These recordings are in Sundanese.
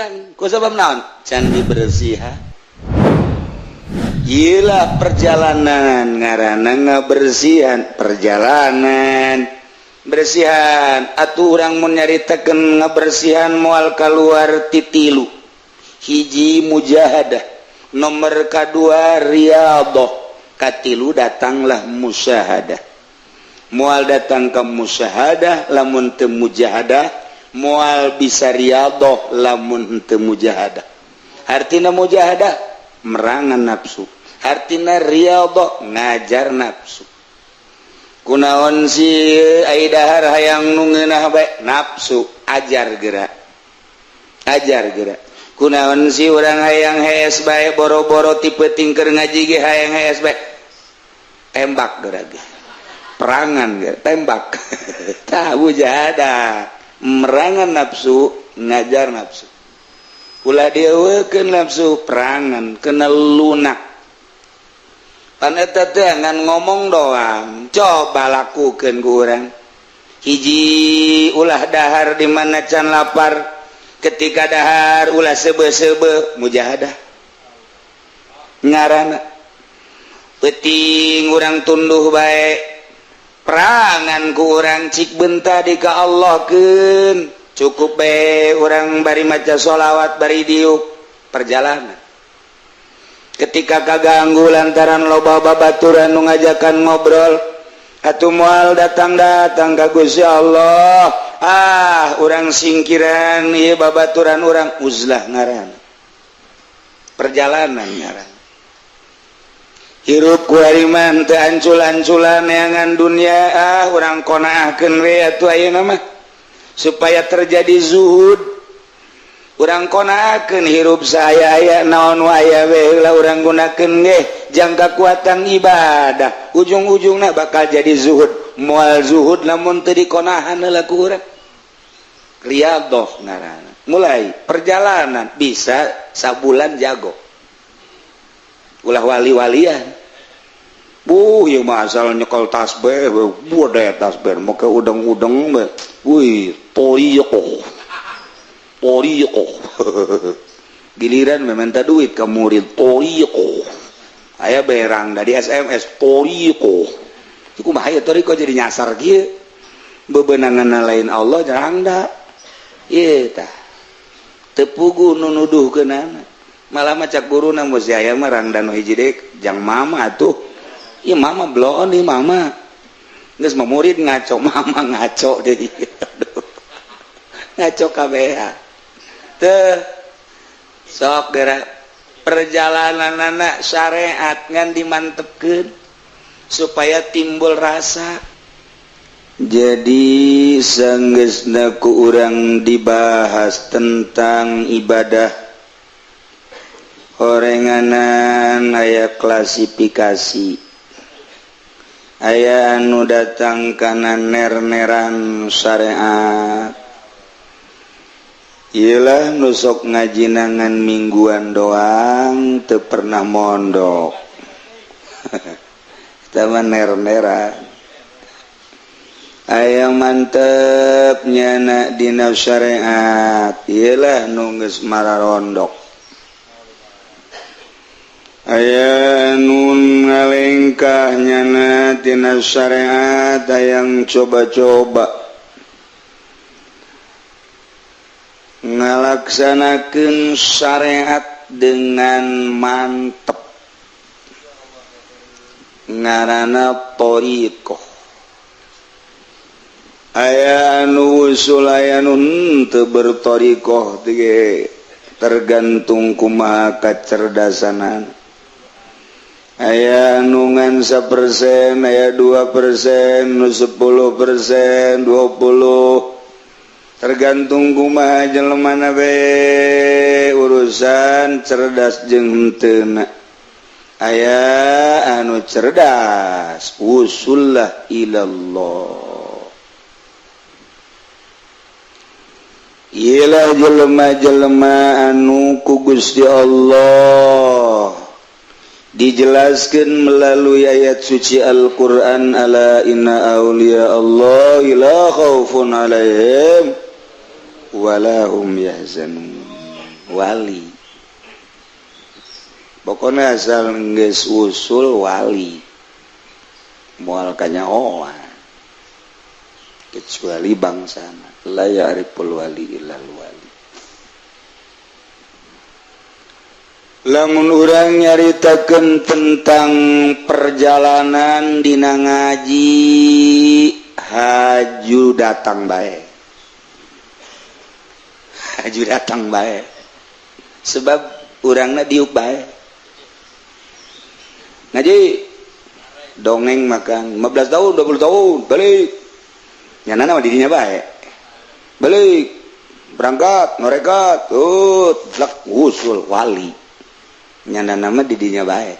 Urang ku sabab naon? Can dibersihan. Gila, perjalanan ngaranna ngabersihan, perjalanan bersihan. Atuh urang mun nyaritakeun ngabersihan moal keluar ti tilu: hiji, mujahadah, nomor kedua, riyadhah, katilu datanglah musyahadah. Moal datang ke musyahadah lamun teu mujahadah, moal bisa riyadhah lamun teu mujahadah. Artina mujahadah merangan nafsu, artina riyadhah ngajar nafsu. Kunaon si ai dahar hayang nu ngeunah bae? Nafsu ajar gerak, ajar gerak. Kunaon si urang hayang hees bae, boro-boro ti peuting keur ngaji ge hayang hees bae? Tembak gerak ge, perangan ge, tembak. Tah, mujahadah merangan nafsu, ngajar nafsu ulah dieuweukeun nafsu, perangan kena lunak. Pan eta teh ngan ngomong doang, coba lakukeun ku urang. Hiji, ulah dahar di mana can lapar. Ketika dahar ulah seube-seube, mujahadah ngaranna. Peuting urang tunduh bae, perangan ku urang, cik benta di ka Allah keun. Cukup bae urang bari maca sholawat, bari diuk, perjalanan. Ketika kaganggu lantaran loba babaturan nu ngajakan ngobrol atuh moal datang-datang ka Gusti Allah. Ah, urang singkiran ieu babaturan urang, uzlah ngaran, perjalanan ngaran. Hirup ku ari mah teu ancul-anculan neangan dunia. Ah, urang qonaahkeun we atuh ayeuna mah supaya terjadi zuhud. Urang qonaahkeun hirup saya aya naon aya we heula urang gunakeun ge jang kakuatan ibadah. Ujung-ujungna bakal jadi zuhud. Moal zuhud lamun teu dikonahan heula ku urang. Riyadhah ngaranna, mulai perjalanan. Bisa sabulan jago, ulah wali-walian. Buh, ieu mah asal nyekel tasbih, bude tasbih make udeng-udeng we. Wih, thoriqoh. Thoriqoh. Giliran meminta duit ke murid, thoriqoh. Aya berang dari SMS, thoriqoh. Iku kumaha ya thoriqoh jadi nyasar kieu. Bebenangan lain Allah jarangda. Ieu tah. Teu puguh nu nuduhkeunana. Malah mah cak guruna, mun si aya mah rangda nu hiji deui jang mama atuh. Iya, mama bloon nih, mama geus mah murid ngaco, mama ngaco deui. Aduh. Ngaco kabeh teu sok geura perjalanan anak syariat ngan dimantepkeun supaya timbul rasa. Jadi sanggeusna ku urang dibahas tentang ibadah, orenganan aya klasifikasi, aya anu datang kana ner-neran syariat. Iyalah, nusok ngajinangan mingguan doang, teu pernah mondok. Kita mah ner-neran. Aya mantep nyana dina syariat, iyalah nu geus mararondok. Aya nu ngalengkah nyana tina syariat, yang coba-coba ngalaksanakeun syariat dengan mantep, ngaranna thoriqoh. Aya anu usul, aya nu henteu berthoriqoh ge, tergantung kumaha kacerdasanan. Aya nu ngan 1%, aya 2%, nu 10%, 20, tergantung kumaha jelemana be, urusan cerdas jeung henteu. Aya anu cerdas, usullah ilallah. Iyalah jelema-jelema anu ku Gusti Allah dijelaskan melalui ayat suci Al-Quran, ala inna awliya Allah la khaufun alaihim wala hum yahzanun. Wali. Pokoknya asal geus usul wali, moal kanyahoan kecuali bangsana. La ya'riful wali illal wali. Lamun urang nyaritakeun tentang perjalanan dina ngaji, haju datang bae, haju datang bae, sebab urangna diuk bae. Ngaji dongeng makan 15 tahun, 20 tahun, balik nyana mah didinya bae, balik berangkat norekat tuh lek usul wali, nyana nama didinya bae.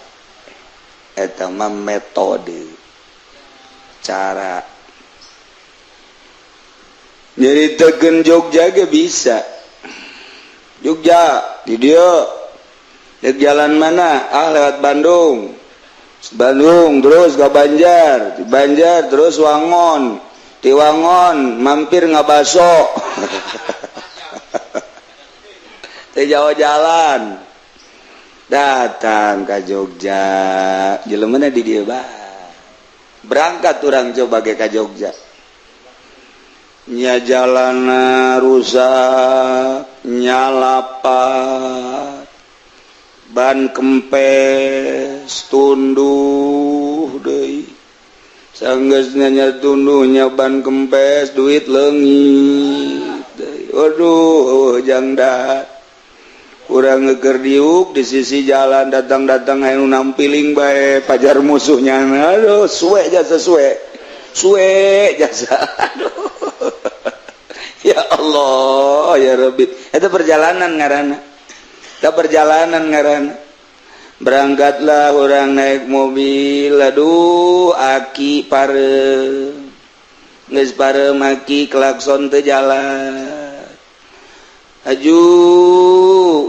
Eta mah metode cara nyaritakeun. Jogja ge bisa. Jogja di dia di jalan mana? Ah, lewat Bandung. Bandung terus ke Banjar, di Banjar terus Wangon, di Wangon mampir ngabaso di Jawa, jalan datang ke Jogja. Jelemana di dia bae. Berangkat orang coba ke Jogja nya, jalan rusak, nyalapat ban kempes, tunduh deui. Sanggeusna nya tunduhnya, ban kempes, duit leungit deui. Waduh, jangda urang ngeker diuk di sisi jalan, datang-datang anu nampiling bae pajar musuhnya. Aduh, suwe jasa, suwe suwe jasa. Aduh, ya Allah, ya Rabbi, itu perjalanan ngaranna. Itu perjalanan ngaranna. Berangkatlah orang naik mobil, aduh, aki pare geus pare, maki klakson teu jalan. Aju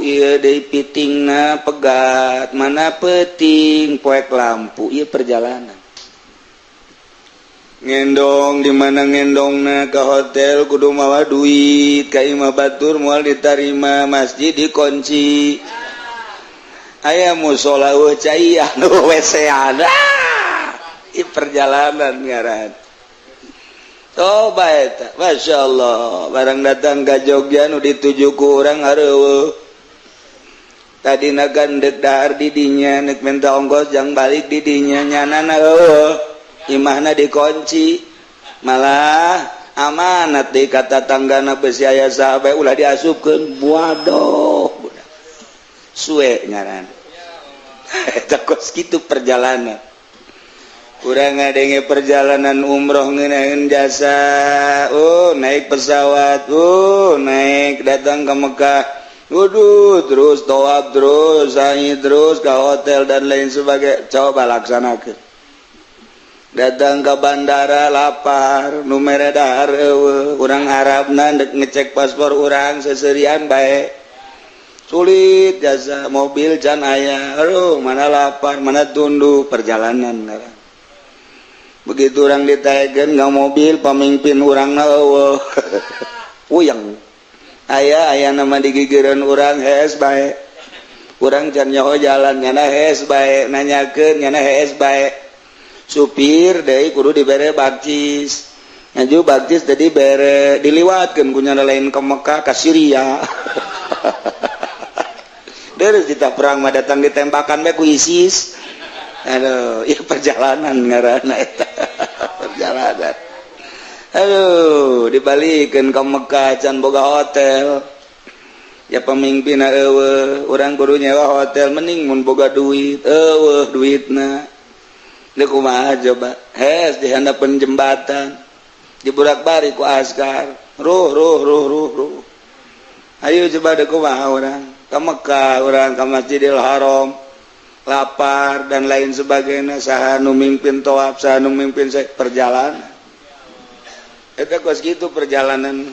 ieu deui, pitingna pegat, mana peting poek lampu. Ieu perjalanan. Ngendong di mana ngendongna? Ke hotel kudu mawa duit, ka imah batur moal ditarima, masjid dikunci, aya musola euweuh cai, anu WC ada. Ieu perjalanan ngaran. Coba eta, Masya Allah, barang datang ke Jogja, nu dituju ku urang areuweuh. Tadi nagan dek dahar di dinya, nek minta ongkos jang balik di dinya, nyanana euweuh, imahna dikunci. Malah amanat di kata tanggana, besi aya sahabat ulah diasupkeun. Waduh, suwe ngaran eta. Kos kitu perjalanan. Kurang ngadenge perjalanan umroh ngenahin jasa. Oh, naik pesawat, oh, naik datang ke Mekah. Waduh, terus tawaf, terus sa'i, terus ke hotel dan lain sebagainya. Coba laksanakan. Datang ke bandara lapar, nu mere dahar euweuh, urang Arabna dek ngecek paspor urang seserian bae. Sulit jasa, mobil can aya. Aduh, mana lapar, mana tunduh, perjalanan ngaran. Begitu orang ditaekeun nggak mobil, pemimpin urang euweuh. Puyeng. Aya aya nama digigireun urang, hees bae. Urang can nyaho jalan, nyana hees bae, nanyakeun nyana hees bae. Supir deui kudu dibere bakcis. Ngaju bakcis tadi bere, diliwatkeun ku nyana lain ke Mekah, ka Syria. Terus kita perang mah datang ditembakan bae ku ISIS. Aduh, ya perjalanan ngaranna eta. Perjalanan. Aduh, dibalikeun ke Mekah can boga hotel. Ya pemimpin euweuh, urang kudu nyewa hotel, mending mun boga duit, euweuh duitna. Deuk kumaha coba? Hes di handapeun jembatan. Diburak-balik ku askar. Ruh ruh ruh ruh ruh. Ayo coba, deuk kumaha urang? Ke Mekah urang, ke Masjidil Haram, lapar dan lain sebagainya, saha nu mimpin tawaf, saha nu mimpin perjalanan eta? Kos gitu perjalanan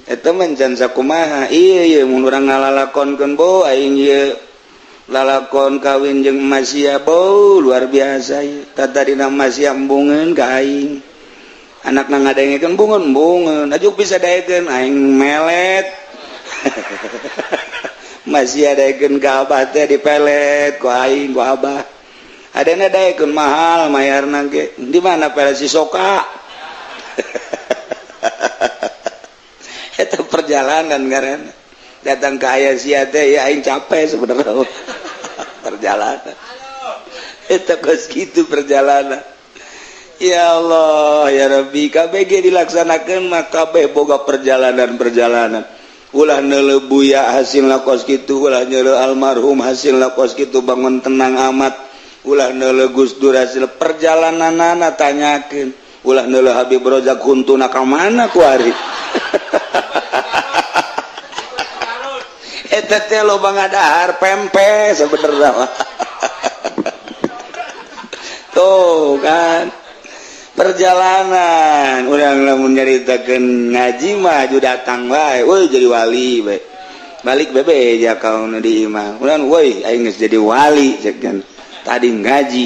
eta mencan sakumaha. Iya iya, mun urang ngalalakonkeun, bo aing ieu lalakon kawin jeung Masia, bo luar biasa ieu. Tata dina Masia embungeun ka aing, anakna ngadengekeun bungeun bungeun, ajuk bisa daekeun aing melet. Masih daekeun ka abah teh, dipelet ku aing, ku abah. Adana daekeun mahal mayarna ge. Di mana pelet si soka? Eta perjalanan ngaranna. Datang ke ayah sia teh ya aing capek sebenarnya. Perjalanan. Eta kos kitu perjalanan. Ya Allah ya Rabbi, KBG dilaksanakan mah kabeh boga perjalanan-perjalanan. Ulah neuleuh buya hasilna kos kitu, ulah neuleuh almarhum hasilna kos kitu, bangun tenang amat. Ulah neuleuh Gus Dur hasil perjalananana tanyakeun. Ulah neuleuh Habib Rozak huntuna ka mana kuari. Eta teh loba ngadahar pempe sebenarnya mah. Tuh kan perjalanan urang lamun nyaritakeun ngaji mah aju datang wae, woi jadi wali bae. Balik bebe ja kaum di imah. Urang woi aing geus jadi wali cek kan. Tadi ngaji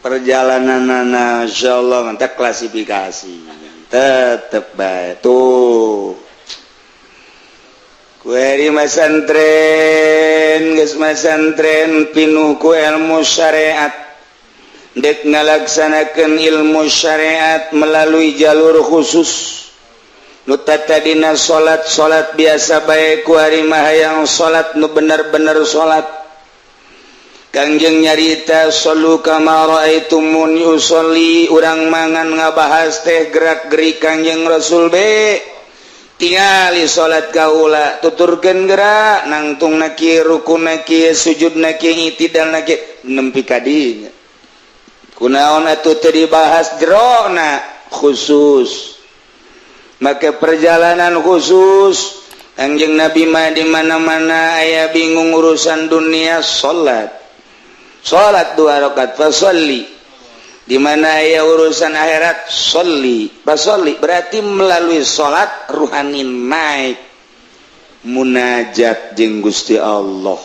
perjalananana insyaallah mantap klasifikasi tetep bae tuh. Kueri masantren geus masantren pinuh ku ilmu syariat. Dek ngalaksanakeun ilmu syariat melalui jalur khusus. Nu tadina salat-salat biasa bae ku ari mah hayang salat nu bener-bener salat. Kangjeng nyarita shallu kama raaitumuni usolli, urang mangan ngabahas teh gerak-gerik Kangjeng Rasul be. Tingali salat kaula tuturkeun gerak nangtung na kieu, rukuna kieu, sujudna kieu, itidalna kieu, nempi ka dinya. Kunaon atuh teu dibahas jerona khusus. Make perjalanan khusus Kangjeng Nabi mah di mana-mana aya bingung urusan dunia salat. Salat 2 rakaat fasholli. Di mana aya urusan akhirat sholli. Fasholli berarti melalui salat ruhani naik munajat jeung Gusti Allah.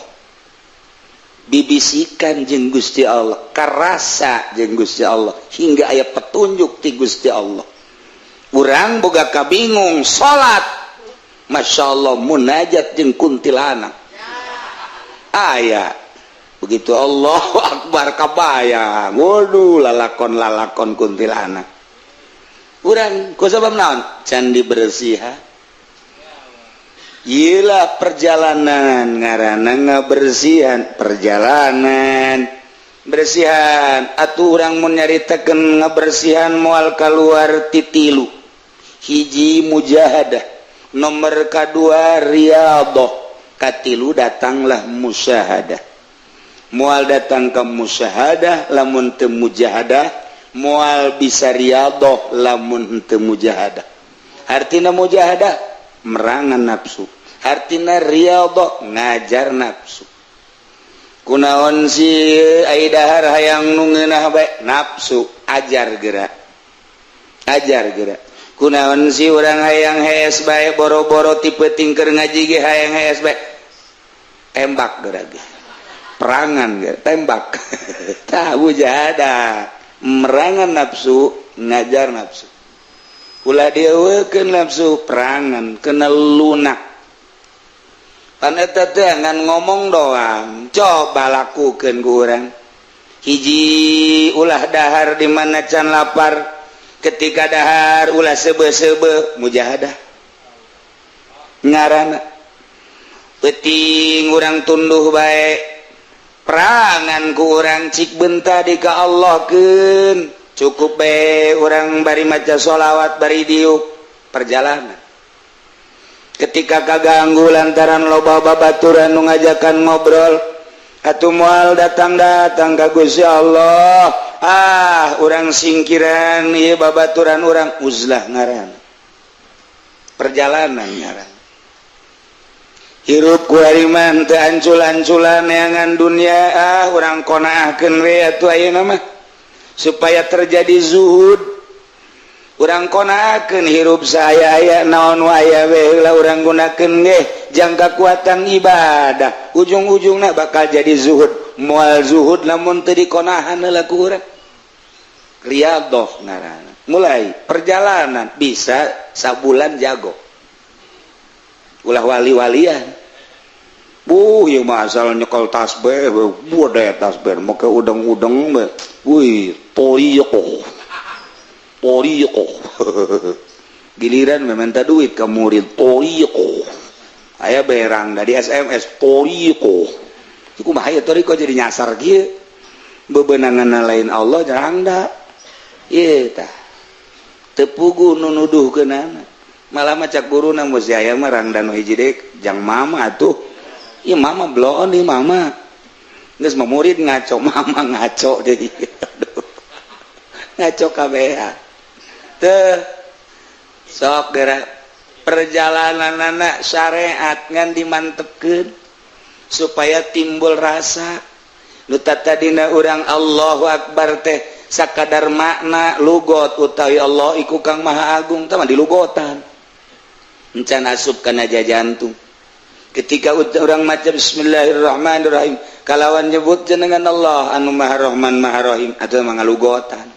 Bibisikan jeung Gusti Allah, karasa jeung Gusti Allah hingga aya petunjuk ti Gusti Allah. Urang boga kabingung salat, Masya Allah munajat jeung kuntilanak. Aya begitu Allahu Akbar kabayang, waduh lalakon-lalakon kuntilanak. Urang ku sabab naon? Can dibersihan. Iyalah perjalanan ngaranna ngabersihan perjalanan bersihan atuh urang mun nyaritakeun ngabersihan moal kaluar ti tilu. Hiji mujahadah, nomor kadua riyadhah, katilu datanglah musyahadah. Moal datang ke musyahadah lamun teu mujahadah, moal bisa riyadhah lamun teu mujahadah. Artina mujahadah merangan nafsu, hartina riyadhah ngajar nafsu. Kunaon si ai dahar hayang nu ngeunah bae nafsu ajar gerak, ajar gerak. Kunaon si urang hayang hees bae boro-boro tipe tingker ngaji ge hayang hees bae tembak gerak ge, perangan ge tembak. Tah mujahadah merangan nafsu, ngajar nafsu. Ulah dieuwekeun nafsu perangan kena lunak. Pan eta teh ngan ngomong doang, coba lakukeun ku urang. Hiji ulah dahar di mana can lapar, ketika dahar ulah seube-seube mujahadah. Ngaranna peuting urang tunduh bae, perangan ku urang cik benta di ka Allah keun. Cukup be urang bari maca sholawat bari diuk perjalanan. Ketika kaganggu lantaran loba babaturan nu ngajakan ngobrol atuh moal datang-datang ka Gusti Allah. Ah urang singkiran ieu babaturan urang uzlah ngaran. Perjalanan ngaran. Hirup ku ari mah teu ancul-anculan neangan dunia, ah urang qonaahkeun we atuh ayeuna mah supaya terjadi zuhud. Urang qonaahkeun hirup saya aya naon aya we heula urang gunakeun ge jang kakuatan ibadah, ujung-ujungna bakal jadi zuhud. Moal zuhud lamun teu dikonahan heula ku urang. Riyadhah ngaranna. Mulai perjalanan bisa sabulan jago. Ulah wali-walian. Buh, ieu mah asal nyekel tasbih, bude tasbih make udeng-udeng we. Wih, thoriqoh. Thoriqoh. Giliran minta duit ke murid thoriqoh. Aya berang dari SMS thoriqoh. Kumaha ya thoriqoh jadi nyasar kieu. Bebenangan lain Allah jarang da. Ieu tah. Teu puguh nu nuduhkeunana. Malah mah cak guruna mun si aya mah rangda nu hiji deui jang mama atuh. Ieu mama bloon ieu mama. Geus mah murid ngaco, mama ngaco deui. Ngaco kabeh. Teu sok geura perjalanan anak syariat ngan dimantepkeun supaya timbul rasa nu tadina urang Allahu Akbar teh sakadar makna lugot utawi Allah iku kang maha agung tah mah dilugotan encan asup kana jantung. Ketika orang maca bismillahirrahmanirrahim kalawan nyebut jenengan Allah anu maha rahman maha rahim atau mangalugotan.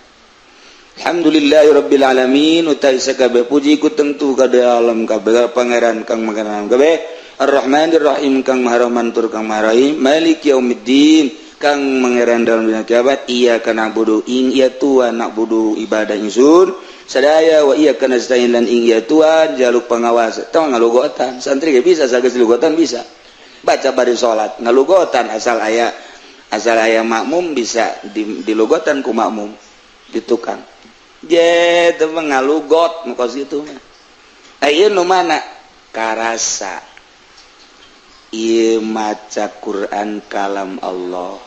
Alhamdulillahirabbil alamin utawi sakabeh puji ku tentu ka alam kabeh pangeran kang pangeran kabeh Ar-Rahmanir Rahim kang Maha Rahman tur kang Maha Rahim Malik Yaumiddin kang pangeran dalam dina kiamat iyyaka na'budu ing iya Tuhan na'budu ibadah ingsun sadaya wa iyyaka nasta'in lan ing iya Tuhan jaluk pengawas. Tong ngalugotan santri ge bisa sageus lugotan bisa baca bari salat ngalugotan asal aya makmum bisa dilugotan ku makmum di tukang je teu ngalugot nu kos kitu mah. Ayeuna nu mana karasa ieu maca Quran kalam Allah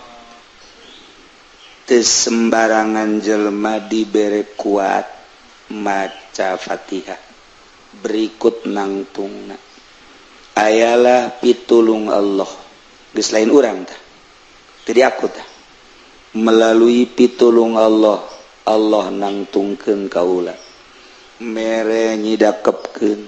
teu sembarangan jelema dibere kuat maca Fatihah berikut nangtungna ayalah pitulung Allah geus lain urang tah teu diaku tah melalui pitulung Allah. Allah nangtungkeun kaula mere nyidakepkeun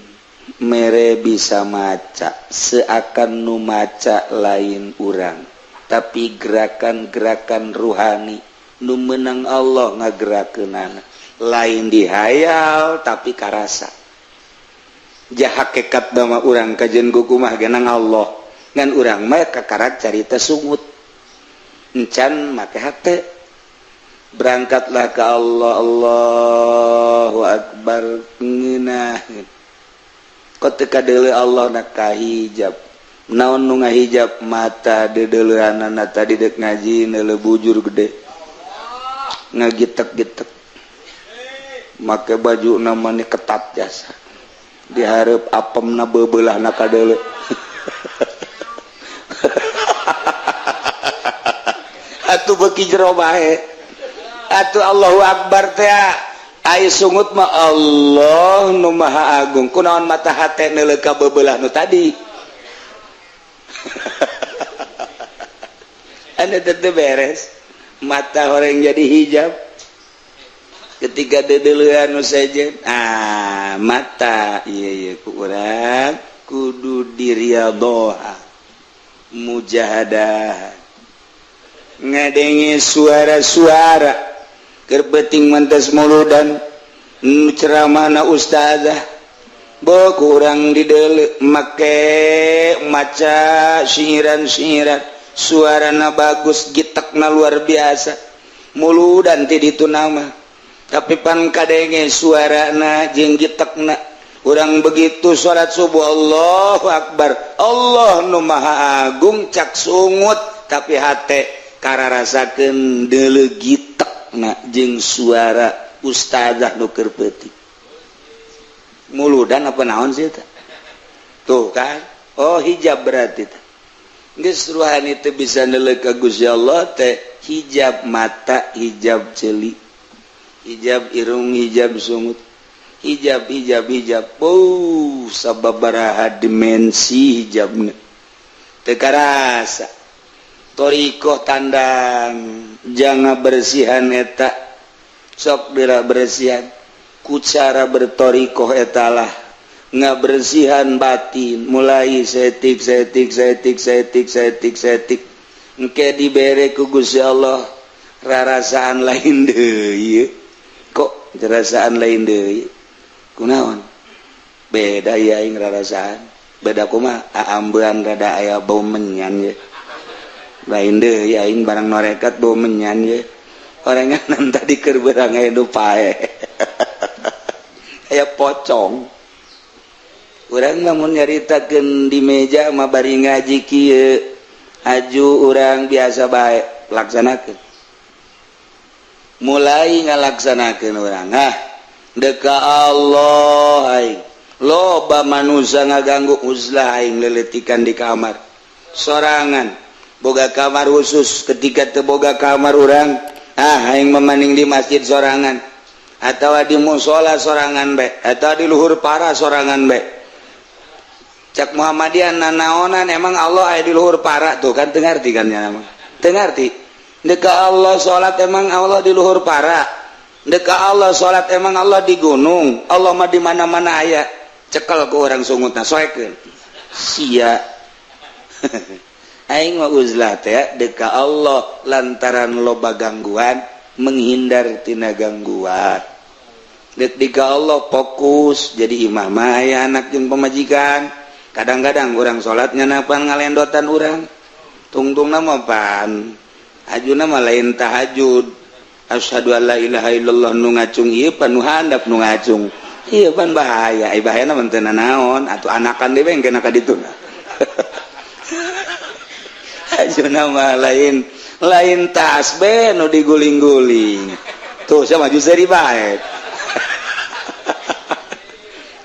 mere bisa maca seakan nu maca lain urang tapi gerakan-gerakan ruhani nu menang Allah ngagerakeunana lain dihayal tapi karasa jah hakikat mah urang kajen kukumah genang Allah ngan urang mah kakarak carita sungut encan make hate. Berangkatlah ke Allah, Allahu Akbar ngeunah kok teu kadeuleu Allah na kahijab naon nu ngahijab mata deudeuleunana tadi dek ngaji neuleu bujur gede ngagitek-gitek make baju namanya ketat jasa diharap apemna bebelah na kadeuleu atuh beuki jero bae atuh Allahu Akbar teh ai sungut mah Allah nu Maha Agung kunaon mata hate neuleuh ka bebelah nu tadi. Anu teu beres mata orang jadi hijab ketika deudeuleun nu sejen ah mata ieu ieu ku urang kudu diriadhoha mujahadah ngadenge suara-suara kerbeting mantas muludan ceramahna ustazah bo kurang dideuleu make maca syiiran-syiiran suarana bagus gitekna luar biasa muludan ti ditu nama tapi pan kadenge suarana jeung gitekna urang begitu salat subuh Allahu Akbar Allah nu Maha Agung cak sungut tapi hate kararasakeun deuleu gitekna jeung suara ustazah nu keur peuting muludan apa naon sih eta tuh kan oh hijab berarti teh geus ruhani teu bisa neuleuh ka Gusti Allah teh hijab mata hijab ceuli hijab irung hijab sungut hijab hijab hijab oh sababaraha dimensi hijabna teu karasa thoriqoh tandang jangan bersihan eta sok dira bersihan ku cara berthoriqoh etalah ngabersihan batin mulai setik setik setik setik setik setik engke dibere ku Gusti Allah rarasaan lain deui kok rasaan lain deui kunaon beda ya aing rarasaan. Beda kumaha aambean rada aya bau menyan ye. Lain deui aing barang norekat bau menyan ye. Orangan tadi keur beurang aya nu pae. Aya pocong. Urang lamun nyaritakeun di meja mah bari ngaji kieu. Aju urang biasa bae laksanakeun. Mulai ngalaksanakeun urang ah deka Allah aing. Loba manusia ngaganggu uzlah aing leletikan di kamar. Sorangan boga kamar khusus ketika teu boga kamar urang ah aing memaning di masjid sorangan atau di musola sorangan bae atau di luhur para sorangan bae. Cak Muhammadiyah nanaonan emang Allah aya di luhur para tuh kan teu ngarti kan nya mah. Teu ngarti. Deka Allah salat emang Allah di luhur para. Deka Allah salat emang Allah di gunung. Allah mah di mana-mana aya. Cekel ku urang sungutna soekeun. Sia. Aing mah uzlah teh deka Allah lantaran loba gangguan menghindar tina gangguan. Deka Allah fokus jadi imam mah aya anak jeung pamajikan. Kadang-kadang urang salatnya napan ngalendotan urang. Tungtungna mah pan. Ajuna mah lain tahajud. Asyhadu alla ilaha illallah nu ngacung ieu pan nu handap nu ngacung. Ieu pan bahaya, ai bahayana mah teu nanaon atuh anakan deui engke ka ditu. Ajuna mah lain lain tasbih nu diguling-guling. Tuh sia maju seuri bae.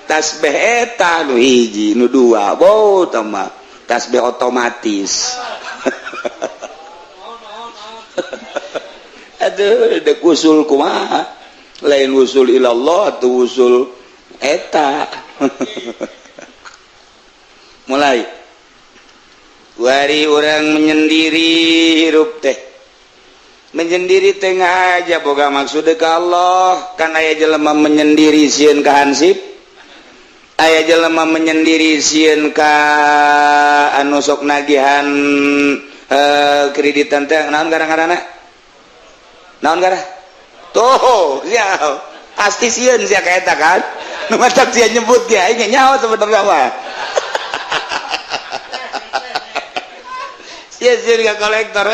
Tasbih eta nu hiji nu dua bau mah tasbih otomatis. Aduh dek usul kumaha lain usul ilallah atau usul eta. Mulai wari urang menyendiri hirup teh menyendiri tengah aja boga maksud ka Allah kan aya jelema menyendiri sieun ka hansip aya jelema menyendiri sieun ka anu sok nagihan kreditan teh naon gara-garana naon gara tuh sia pasti sieun sia ka eta kan nu matak sia nyebut ge aing nyaho sebenarnya mah sia sieun ka kolektor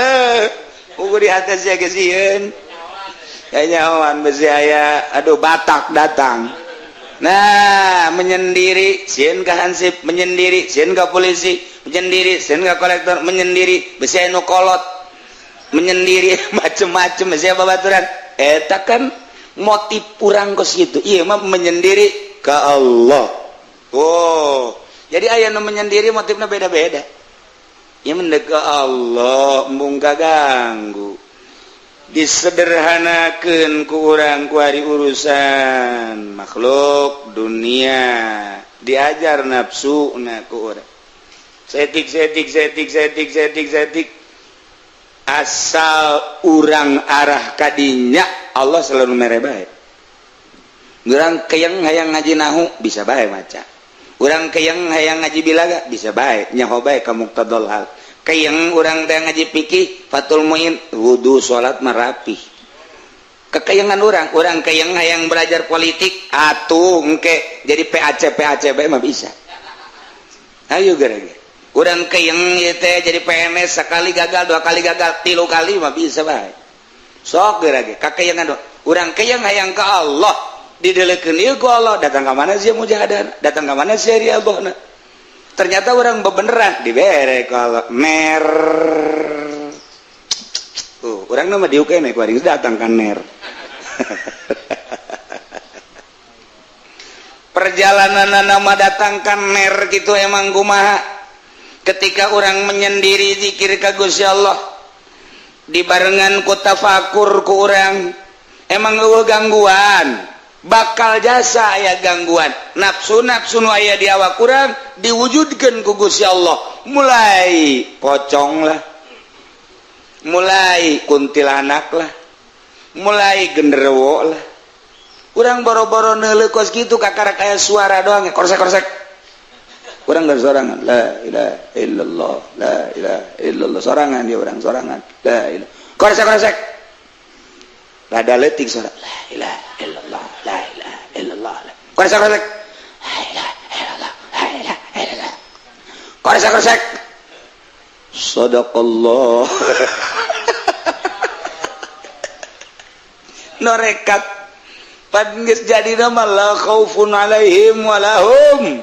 ukur di hati sia ge sieun nyahoan besi aya aduh Batak datang. Nah menyendiri sieun ka hansip menyendiri sieun ka polisi menyendiri sieun ka kolektor menyendiri besi anu kolot menyendiri macem-macem besi babaturan eta kan motif urang kos kitu ieu mah menyendiri ka Allah. Oh jadi aya nu menyendiri motifna beda-beda ieu mendek ka Allah embung kaganggu disederhanakeun ku urang ku ari urusan makhluk dunia diajar nafsu na ku urang setik setik setik setik setik setik asal urang arah kadinya Allah selalu mere bae. Urang keyeng hayang ngaji nahu bisa bae maca. Urang keyeng hayang ngaji bilaga bisa bae nyaho bae ka muqtadal hal. Keyeng urang teh ngaji fikih Fathul Muin wudu salat marapih. Kekeyengan urang, urang keyeng hayang belajar politik atuh engke jadi PAC PAC bae mah bisa. Ayo gara-gara. Urang keyeng ieu teh jadi PNS sekali gagal, dua kali gagal, tilu kali mah bisa bae. Sok gara-gara kakeyengan urang keyeng hayang ka Allah didelekeun ieu ku Allah datang ka mana sia mujahadah, datang ka mana sia riadhahna. Ternyata orang bebeneran dibere kalau mer tuh orang nama diuk kene ku aing datang kan ner. Perjalanan nama datang kan ner gitu emang kumaha ketika orang menyendiri zikir ka Gusti Allah dibarengan ku tafakur ku urang emang eueuh gangguan bakal jasa aya gangguan nafsu-nafsu nu aya di awak urang diwujudkeun ku Gusti Allah mulai pocong lah mulai kuntilanak lah mulai genderuwo lah urang boro-boro neuleuh kos kitu kakara kaya suara doang korsek-korsek urang dari sorangan la ilaha illallah la ilaha illallah sorangan dia urang sorangan la ilaha korsek-korsek rada leutik suara la ilaha illallah la ilaha illallah korsek-korsek la ilaha illallah la ilaha illallah Koresek koresek. Sadaqallah. Norekat pan geus jadi nama la khaufun alaihim walahum.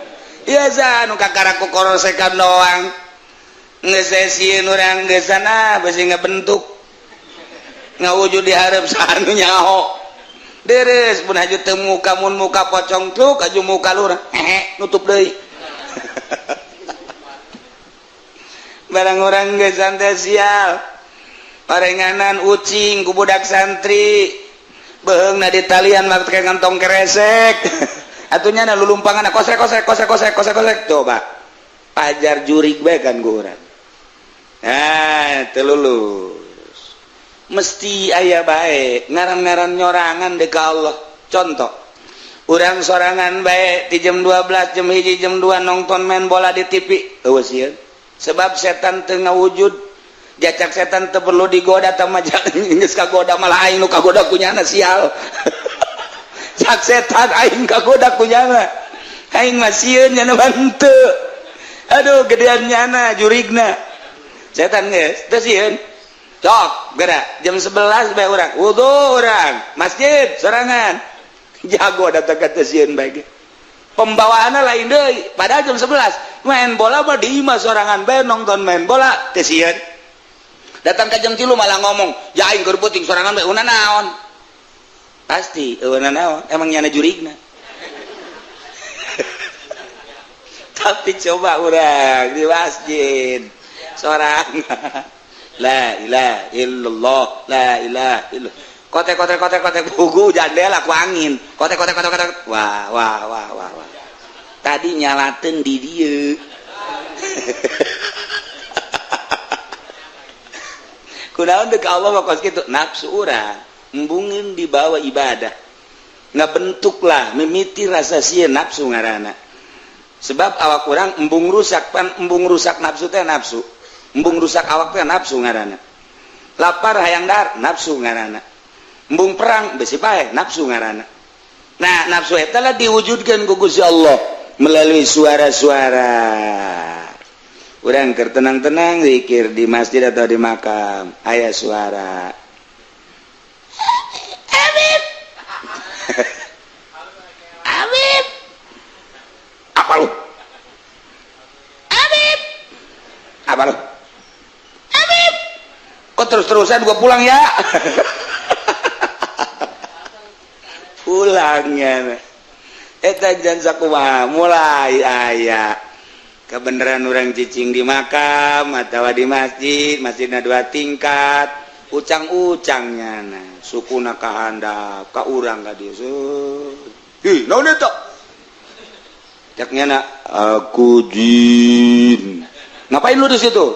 Ya zanu kakara ku korosekan doang. Geus sieun urang geus sana besi ngabentuk. Ngawujud di hareup saha nu nyaho. Deres pun haju teu muka mun muka pocong tluk aju muka lurah. Hehe nutup deui. Barang orang geus santai sial. Parenganan ucing ku budak santri. Beheungna di talian make ngantong keresek. Atunya na lulumpangan kosek kosek kosek kosek kosek kosek coba. Pajar jurig bae kan ku urang. Nah, teu lulus. Mesti aya bae ngaran-ngaran nyorangan deuk ka Allah. Contoh, urang sorangan bae di jam 12, jam 1, jam 2 nonton main bola di TV. Eueuh sieun. Sebab setan teu ngawujud. Jacak setan teu perlu digoda tah geus kagoda malah aing nu kagoda kunyana sial. Cak setan aing kagoda kunyana. Aing mah sieun nyana henteu. Aduh gedean nyana jurigna. Setan geus teu sieun. Cok gerak jam 11 bae urang wudu urang masjid sorangan. Jago datang ka teu sieun bae ge. Pembawaanna lain deui padahal jam 11 main bola mah di imah sorangan bae nonton main bola teu sieun. Datang ke jam 3 malah ngomong, "Ya aing keur peuting sorangan bae una naon?" Pasti eueuna naon, emang nyana jurigna. Tapi coba urang di masjid sorangan. La ilaha illallah, la ilaha illallah. Kotek kotek kotek kotek bugu jandela ku angin. Kotek kotek kotek kotek. Wah wah wah wah wah. Tadi nyalateun di dieu. Kunaon deuk Allah mah kos kitu nafsu urang embungin dibawa ibadah. Ngabentuklah mimiti rasa sieun nafsu ngaranna. Sebab awak urang embung rusak pan embung rusak nafsu teh nafsu. Embung rusak awak teh nafsu ngaranna. Lapar hayang dahar nafsu ngaranna. Embung perang besi paeh nafsu ngaranna. Nah, nafsu eta lah diwujudkeun ku Gusti Allah melalui suara-suara. Urang keur tenang-tenang zikir di masjid atau di makam, aya suara. Habib. Habib. Apa lu? Habib. Apa lu? Habib. Kok terus-terusan gua pulang ya? Pulangnya. Eta jan sakumaha mulai aya kebenaran orang cicing di makam atau di masjid, masjidna dua tingkat, ucang-ucangnya nah, sukuna kahandap, ka urang ka dieu. Ih, naon eta? Cak nyana, aku jin. Ngapain lu di situ?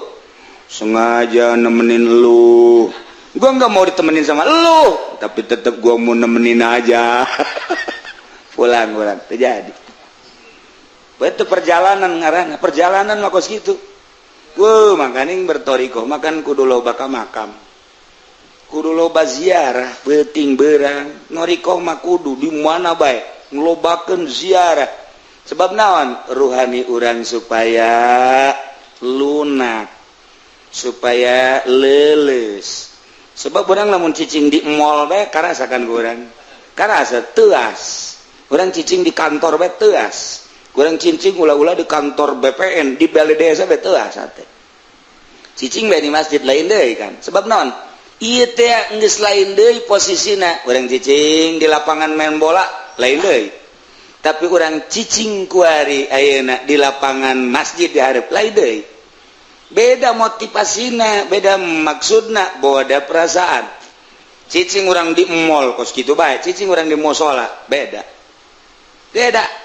Sengaja nemenin lu. Gua nggak mau ditemenin sama lu, tapi tetap gua mau nemenin aja. Pulang pulang terjadi. Itu perjalanan ngaranna, perjalanan mah kos kitu. Wuh, makaning bertoriko, makan kudu loba ka makam. Kudu loba ziarah, beuting beurang. Noriko mah kudu di mana bae ngelobakeun ziarah. Sebab naon? Ruhani urang supaya lunak, supaya leuleus. Sebab urang lamun cicing di mall bae karasakan ku urang. Karasa teuas. Urang cicing di kantor bae teuas. Kurang cincing ulah-ulah di kantor BPN di balai desa bae teuas ate. Cicing bae di masjid lain deui kan. Sebab naon? Ieu teh geus lain deui posisina. Urang cicing di lapangan main bola lain deui. Tapi urang cicing kuari ayeuna di lapangan masjid di hareup lain deui. Beda motivasina, beda maksudna, beda perasaan. Cicing urang di mall kos kitu bae, cicing urang di musola beda. Beda.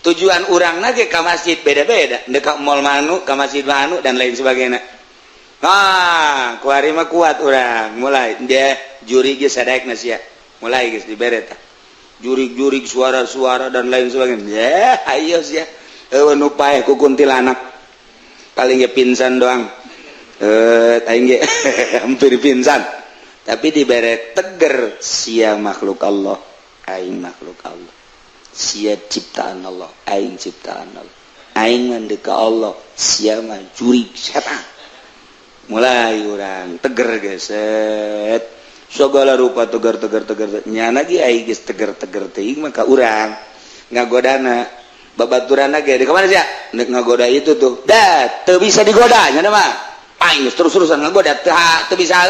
Tujuan urang lagi ke masjid beda-beda, dekat mall manu, ke masjid manu dan lain sebagainya. Ah, kuari mah kuat urang, mulai dia juri geus sadaek sia. Mulai geus dibere tah. Jurig-jurig suara-suara dan lain sebagainya. Ya, ayo sia. Eueuh nu paeh ku kuntilanak. Paling ge pingsan doang. Aing ge hampir pingsan. Tapi dibere teger sia makhluk Allah, aing makhluk Allah. Sia ciptaan Allah, aing ciptaan Allah. Aing mah deuk ka Allah, sia mah jurig setan. Mulai urang teger geset segala rupa tegar, tegar, tegar. Nyana ge aing geus teger-teger teuing maka urang ngagodana babaturan ge di kemana sia nek ngagoda itu tuh dah teu bisa digoda. Nyana mah aing geus terus-terusan ngagoda teu teu bisa.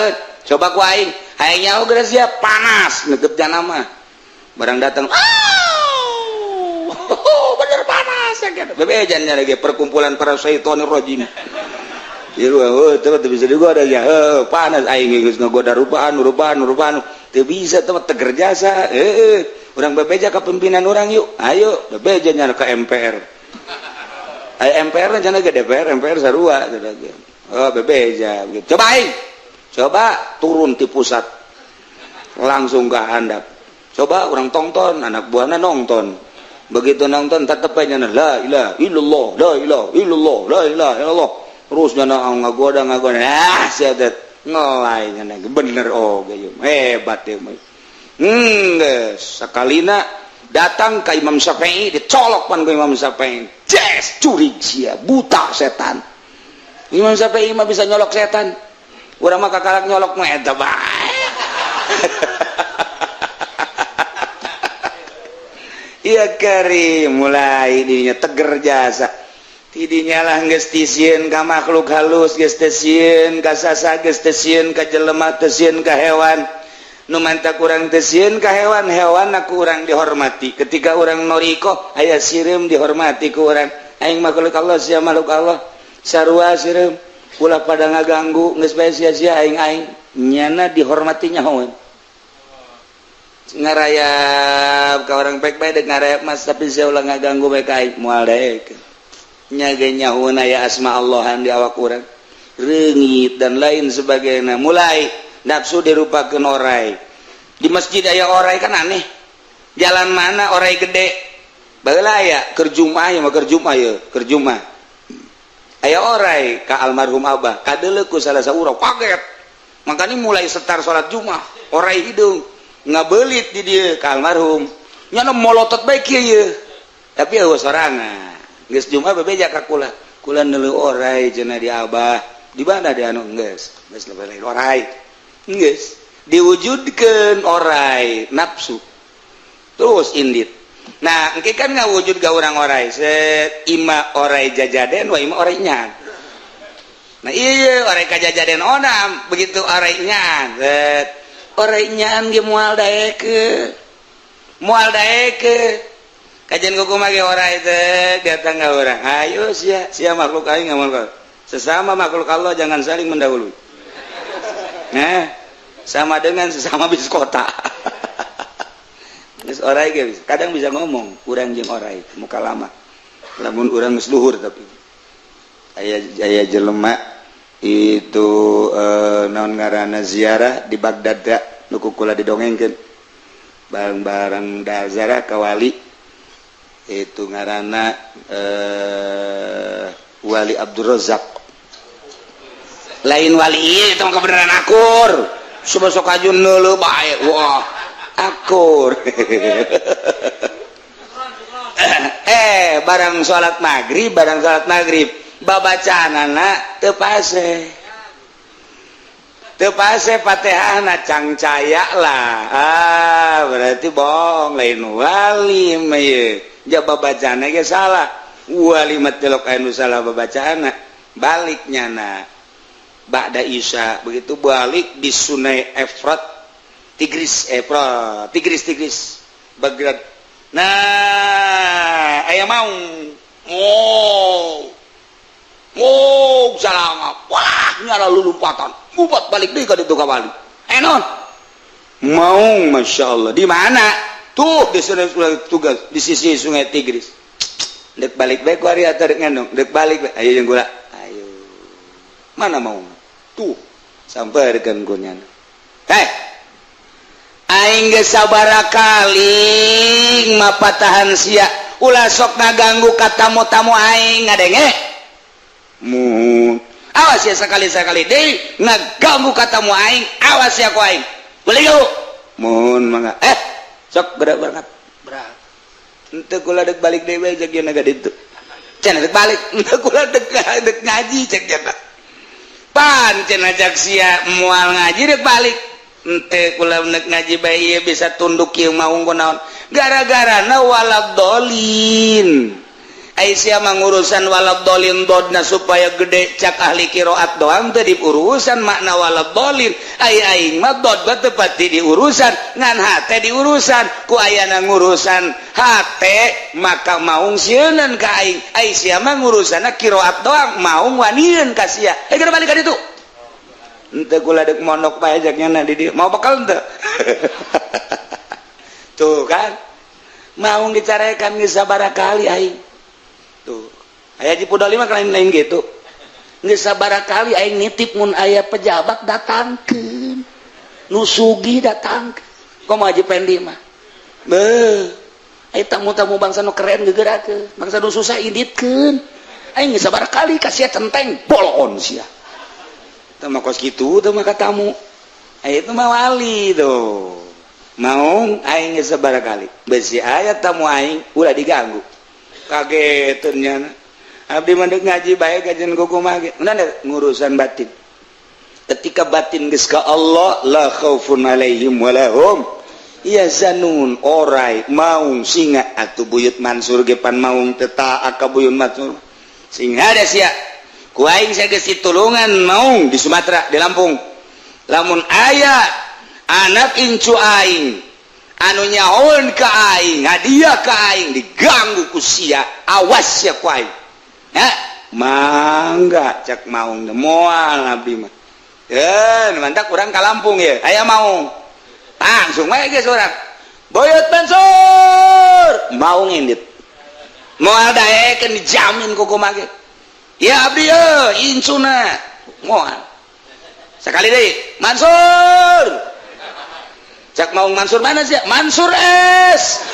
Coba ku aing hayang nyaho geus sia panas neukeut jana mah barang datang, oh, bener panas ya gitu. Bebejan lagi perkumpulan para syaitonir rajim. Iya, oh, itu teu bisa digoda ya. Oh, panas aing geus ngagoda rupaan, rupaan, rupaan. Teu bisa tuh teger jasa. Urang bebeja ke pimpinan urang yuk. Ayo, bebeja nyana ke MPR. Ayo MPR cenah ke DPR, MPR sarua. Oh, bebeja. Coba aing. Coba turun di pusat. Langsung ke handap. Coba orang tonton, anak buahnya nonton. Begitu nonton tetep aja la ilaha illallah, la ilaha illallah, la ilaha illallah. Terus nyana ngagoda ngagoda, ah sia ngelai nyana bener. Oh, hebat ya. Geus sakalina datang ke Imam Syafi'i, dicolok pan ke Imam Syafi'i. Jes curig sia, buta setan. Imam Syafi'i mah bisa nyolok setan, urang mah kakalak nyolok mah eta bae. Iya kari mulai dirinya teger jasa. Tidinya lah geus tisieun ka makhluk halus, geus teu sieun ka sasa, geus teu sieun ka jelema, teu sieun ka hewan. Nu manta kurang teu sieun ka hewan, hewan aku urang dihormati. Ketika urang noriko aya sireum dihormati ku urang. Aing makhluk Allah, sia makhluk Allah, sarua sireum, ulah pada ngaganggu, geus bae sia-sia aing aing nyana dihormatinya hewan. Ngarayap ka orang pek bae dek ngarayap mas, tapi sia ulah ngaganggu bae ka aing, moal daek. Nyage nyahoeun aya asma Allahan di awak urang, reungit dan lain sebagainya. Mulai nafsu dirupakeun orai. Di masjid aya orai kan aneh. Jalan mana orai gede baheula aya keur Jumaah ya mah, keur Jumaah ya, keur Jumaah aya orai ka almarhum abah, kadeuleu ku salah saurang, kaget. Makanya mulai setar salat Jumaah orai hidung ngabelit di dieu ka almarhum. Nyana molotot bae kieu ye, tapi eueuh sorangan. Geus Jumaah bebeja ka kula, kula neuleuh orai cenah di abah. Di mana di anu geus geus lain orai, geus diwujudkeun orai nafsu terus indit. Nah, engke kan ngawujud ka urang orai set ima orai jajaden wa ima orai nyan. Nah, iya orai kajajaden onam begitu orai nyan set orai nyan ge moal daekeun, moal daekeun. Kajian kumaha ge orai teh datang ka urang, ayo sia sia makhluk aing, makhluk sesama makhluk Allah jangan saling mendahului. Nah, sama dengan sesama bis kota. Geus orai ge kadang bisa ngomong urang jeung orai muka lama lamun urang geus luhur. Tapi aya aya jelema itu naon ngaranna, ziarah di Baghdad da nu ku kula didongengkeun bareng-bareng da ziarah ka wali itu ngaranna Wali Abdul Razak. Lain wali ieu, itu mah kebenaran akur. Coba sok aju neuleuh bae, wah akur. Barang salat maghrib, barang salat maghrib babacaanana teu pase, teu pase Fatihahna, cangcaya lah. Ah, berarti bohong, lain wali mah ieu, ja babacaanna ge salah. Wali mah tilok anu salah babacaanna. Balik nyana ba'da Isya, begitu balik di Sungai Efrat Tigris, Efrat Tigris, Tigris Baghdad. Nah, aya maung, oh oh salah, wah nyala lulumpatan ngubat balik deui ka ditu ka wali. Eh, non maung, masya Allah. Di mana tuh? Di sungai tugas di sisi Sungai Tigris. Dek balik bae ku ari atau dek ngendong? Dek balik bae. Ayo jeung gula, ayo. Mana mau tuh sampai dengan kunyana. Hei, aing geus sabaraha kali mapatahan sia, ulah sok ngaganggu ka tamu-tamu aing, ngadenge? Mun awas ya, sekali-sekali deui ngaganggu ka tamu aing, awas ya ku aing. Beli yuk. Mun mangga. Eh, sok gerak berangkat. Berangkat. Henteu, kula dek balik deui bae jeung naga ditu. Cenah dek balik, henteu kula dek dek ngaji cek cenah. Pan cenah cak sia moal ngaji dek balik. Henteu kula dek ngaji bae ieu bisa tunduk kieu maung kunaon. Gara-garana waladolin. Ai sia mah ngurusan waladolin dodna supaya gede cak ahli qiraat doang teu diurusan makna waladolin. Ai aing mah dod teu pati diurusan, ngan hate diurusan. Ku ayana ngurusan hate maka maung sieunan ka aing. Ai sia mah ngurusanna qiraat doang, maung wanieun ka sia. Eh geura balik ka ditu. Henteu kula deuk mondok bae jak nyana di dieu. Mau bekal henteu? Tuh kan. Maung dicarekan geus sabaraha kali aing. Tuh. Aya di Pudoli mah lain-lain gitu. Geus sabaraha kali aing nitip mun aya pejabat datangkeun. Nu sugih datangkeun. Komo Haji Pendi mah. Beuh. Aya tamu-tamu bangsa nu keren geugerakeun, bangsa nu susah inditkeun. Aing geus sabaraha kali ka sia centeng bolon sia. Teu mah kos kitu teu mah ka tamu. Aya itu mah wali tuh. Maung aing geus sabaraha kali. Besi aya tamu aing ulah diganggu. Kageteun nyana. Abdi mah deuk ngaji bae kajian kumaha ge. Ngurusan batin. Ketika batin geus ka Allah, la khaufun alaihim walahum yahzanun. Orai maung singa atuh buyut Mansur ge pan maung teu taat ka buyut Mansur. Sing hade sia. Ku aing geus ditulungan maung di Sumatera, di Lampung. Lamun aya anak incu aing anu nyahoeun ka aing, hadiah ka aing diganggu ku sia, awas sia ku aing. Ya, mangga cak maung moal abdi mah. Yeun, mantak urang ka Lampung ye, aya maung. Langsung wae geus urang. Buyut Mansur, maung indit. Moal daekeun dijamin ku kumaha ge. Ya abdi ye, incuna. Moal. Sekali deui, Mansur. Cak maung Mansur mana sih? Mansur S.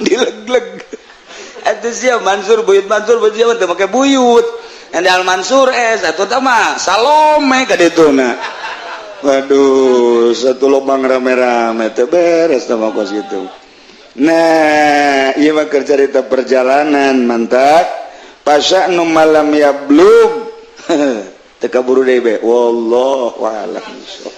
Dileg-leg. Atuh sia Mansur buyut Mansur buyut sia teu make buyut. Andal Mansur S atuh tah mah Salome ka dituna. Waduh, satu lubang rame-rame teu beres tah mah kos kitu. Nah, ieu mah keur carita perjalanan mantap. Pasya nu malam yablug. Teu kaburu deui be. Wallahu a'lam bishawab.